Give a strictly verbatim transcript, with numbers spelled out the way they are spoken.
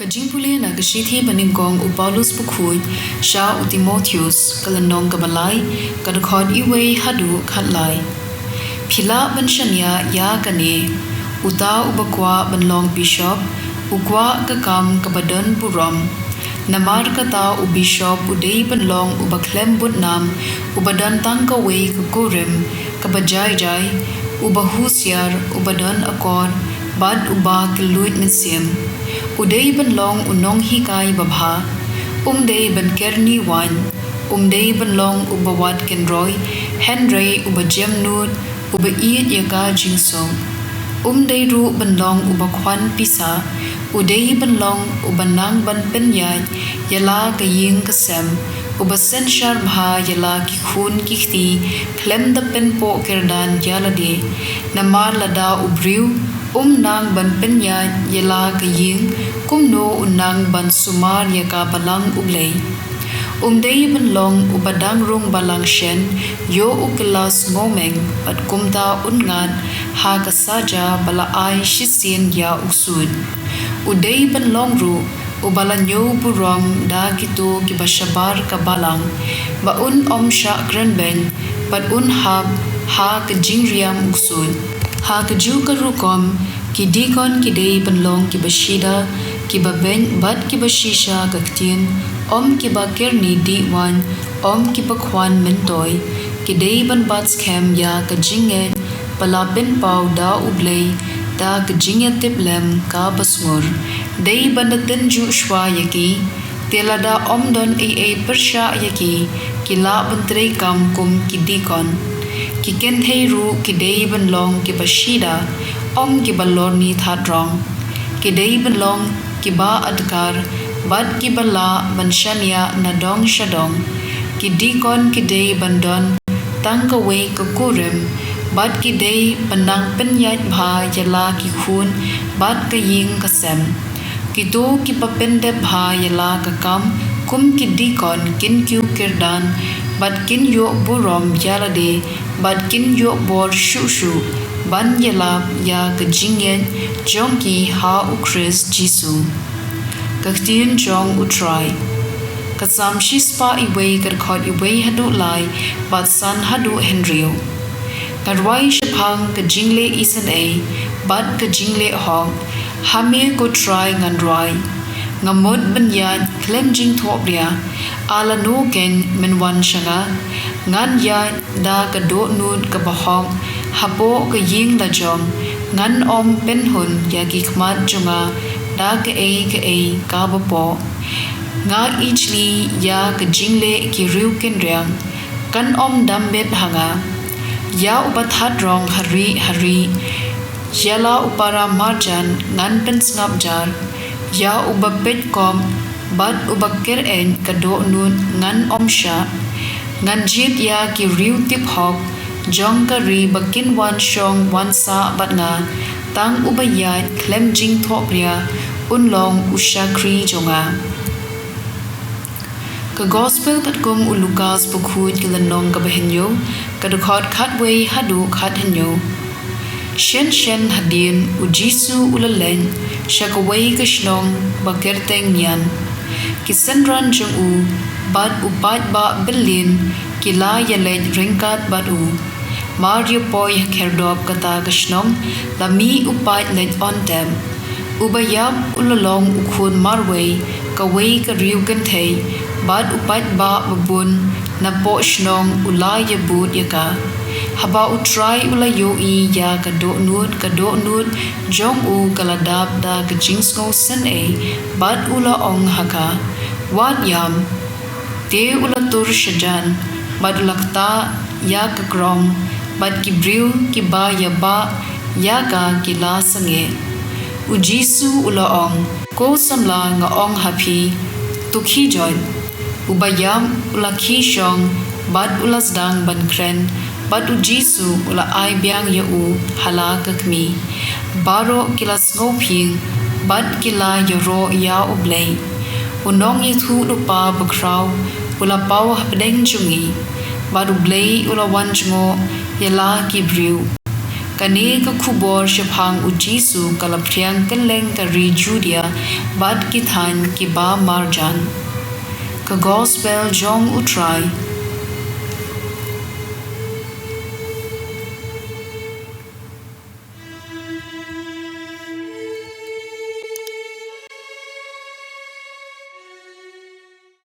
Ka jingpule na ka shithi ba nyngkong u Paulus bakhuid sha u Timotheus, ka lynnong kaba lai, ka dkhot iwei haduh khatlai. Phi lah ban shaniah ïa kane: uta uba kwah ban long bishop, u kwah ka kam kaba don burom. Namar kata u bishop u dei ban long uba khlem bud nam, uba don tang kawei ka kurim, kaba jai jai, uba husiar, uba don akor, bad uba kylluid mynsiem. U dei ban long u nonghikai babha, um dei ban kyrni waiñ, um dei ban long uba wad kynroi, hynrei uba jemnud, uba ïeit ïa ka jingsuk. Um dei ruh ban long uba khwan pisa, u dei ban long uba nang ban pynïaid ïa la ka ïing ka sem, uba synshar bha ïa la ki khun ki kti, khlem da pynpoh kyrdan ïa lade. Namar lada u briew um nang ban pynïaid ïa la ka ïing, kumno u nang ban sumar ïa ka balang U Blei? Um dei ban long uba dang rung balang shen, ïoh u kylla sngewmeng, bad kumta un ngat ha ka saja ba la ai shisien ïa u ksuid. U dei ban long ruh uba la ñiew burom da kito kiba shabar ka balang, ba un ym shah kren beiñ, bad un hap ha ka jingriam u ksuid. Ha kajuh ka rukom, ki dikon ki dei ban long kiba shida, kiba beiñ bad kiba shisha ka ktien, ym kiba kyrni dih waiñ, ym kiba khwan myntoi. Ki dei ban bat skhem ïa ka jingngeit ba la pynpaw da U Blei da ka jingïatiplem kaba sngur. Dei ban da tynjuh shuwa ïa ki, te lada ym don ei ei pyrshah ïa ki, ki lah ban treikam kum ki dikon. Ki kynthei ruh ki dei ban long kiba shida, ym kiba lorni thad rong. Ki dei ban long kiba adkar, bad kiba lah ban shaniah na dong sha dong. Ki dikon ki dei ban don tang kawei ka kurim, bad ki dei ban nang pynïaid bha ïa la ki khun bad ka ïing ka sem. Kito kiba pyndep bha ïa la ka kam kum ki dikon kin kiew kyrdan, bad kin ïoh burom ïa lade, bad kin ïoh bor shuh shuh ban ïalap ïa ka jingngeit jong ki ha U Khrist Jisu. Ka ktien jong U Trai. Ka Salm shispah iwei, ka dkhot iwei haduh lai, bad san haduh hynriew. Nga rwai shaphang ka jingleh isynei bad ka jingleh hok, ha me ko Trai ngan rwai. Nga mut ban ïaid khlem jingthohbria, a lano keiñ men wan sha nga? Ngan ïaid da ka dohnud kaba hok hapoh ka ïing lajong, ngan ym pynhun ïa ki khmat jong nga da kaei kaei kaba poh. Nga ijli ïa ka jingleh ki riew kynriang, kan ym dambit ha nga. Ïa uba thad rong ha ri ha ri, ïa la u para marjan ngan pynsngap jar. Ïa uba peit kop bad uba kyr-eiñ ka dohnud ngan ym shah. Ngan jied ïa ki riew tip hok jong ka ri ba kin wan shong wan sah bad nga. Tang uba ïaid khlem jingthohbria un long u shakri jong nga. Ka Gospel katkum u Lukas bakhuid, ka lynnong kaba hynñiew, ka dkhot khatwei haduh khathynñiew. Shen shen hadien u Jisu u la leit sha kawei ka shnong ba kyrteng Nain. Ki synran jong u bad u paidbah byllien ki la ïaleit ryngkat bad u. Mar ïa poi ha khyrdop kata ka shnong, la mih u paid leit on tep. Uba ïap u la long u khun marwei kawei ka riew kynthei, bad u paidbah babun napoh shnong u la ïabud ïa ka. Haba U Trai u la ïohi ïa ka dohnud, ka dohnud jong u ka la dap da ka jingsngewsynei, bad u la ong ha ka, wat ïam. Te u la tur shajan, bad u la ktah ïa ka krong, bad ki briew kiba ïabah ïa ka ki la sangeh. U Jisu u la ong, ko samla, nga ong ha phi, to khie joit. Uba ïap u la khie shong, bad u la sdang ban kren, bad u Jisu u la ai biang ïa u ha la ka kmie. Baroh ki la sngewphieng, bad ki la ïaroh ïa U Blei. U nongïathuhlypa bakhraw u la paw hapdeng jong ngi, bad U Blei u la wan jngoh ïa la ki briew. Kane ka khubor shaphang u Jisu ka la phriang kylleng ka ri Judia bad ki thaiñ kiba marjan. Ka gospel jong u Trai.